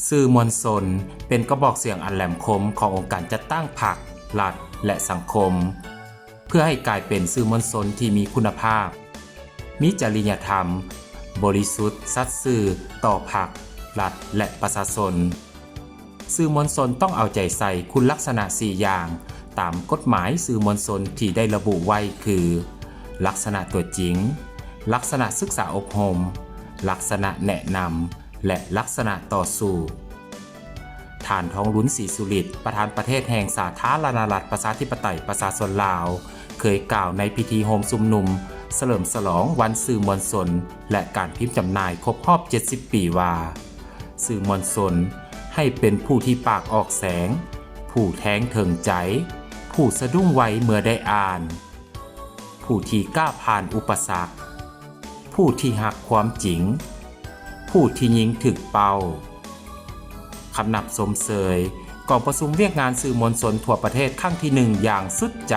ສື່ມວນຊົນເປັນກະບອກສຽງອັນແຫຼມຄົມຂອງອົງການຈັດຕັ້ງພັກ, ລັດ ແລະ ສັງຄົມ ເພື່ອໃຫ້ກາຍເປັນສື່ມວນຊົນທີ່ມີຄຸນນະພາບ, ມີຈະລິຍະທຳ, ບໍລິສຸດ, ສັດຊື່ຕໍ່ພັກ, ລັດ ແລະ ປະຊາຊົນ. ສື່ມວນຊົນຕ້ອງເອົາໃຈໃສ່ຄຸນລັກສະນະສີ່ຢ່າງຕາມກົດໝາຍສື່ມວນຊົນທີ່ໄດ້ລະບຸໄວ້ຄື ລັກສະນະຕົວຈິງ, ລັກສະນະສຶກສາອົບຮົມ, ລັກສະນະແນະນຳ ແລະ ລັກສະນະຕໍ່ສູ້. ທ່ານ ທອງລຸນ ສີສຸລິດ ປະທານປະເທດແຫ່ງສາທາລະນະລັດ ປະຊາທິປະໄຕ ປະຊາຊົນລາວ ເຄີຍກ່າວໃນພິທີໂຮມຊຸມນຸມສະເຫຼີມສະຫຼອງວັນສື່ມວນຊົນ ແລະ ການພິມຈຳໜ່າຍຄົບຮອບເຈັດສິບປີວ່າ, ສື່ມວນຊົນໃຫ້ເປັນຜູ້ທີ່ປາກອອກແສງ, ຜູ້ແທງເຖິງໃຈ, ຜູ້ສະດຸ້ງໄວເມື່ອໄດ້ອ່ານ, ຜູ້ທີ່ກ້າຜ່ານອຸປະສັກ, ຜູ້ທີ່ຮັກຄວາມຈິງ, ຜູ້ທີ່ຍິງຖືກເປົ້າ. ຄຳນັບຊົມເຊີຍກອງປະຊຸມວຽກງານສື່ມວນຊົນທົ່ວປະເທດຄັ້ງທີໜຶ່ງຢ່າງສຸດໃຈ.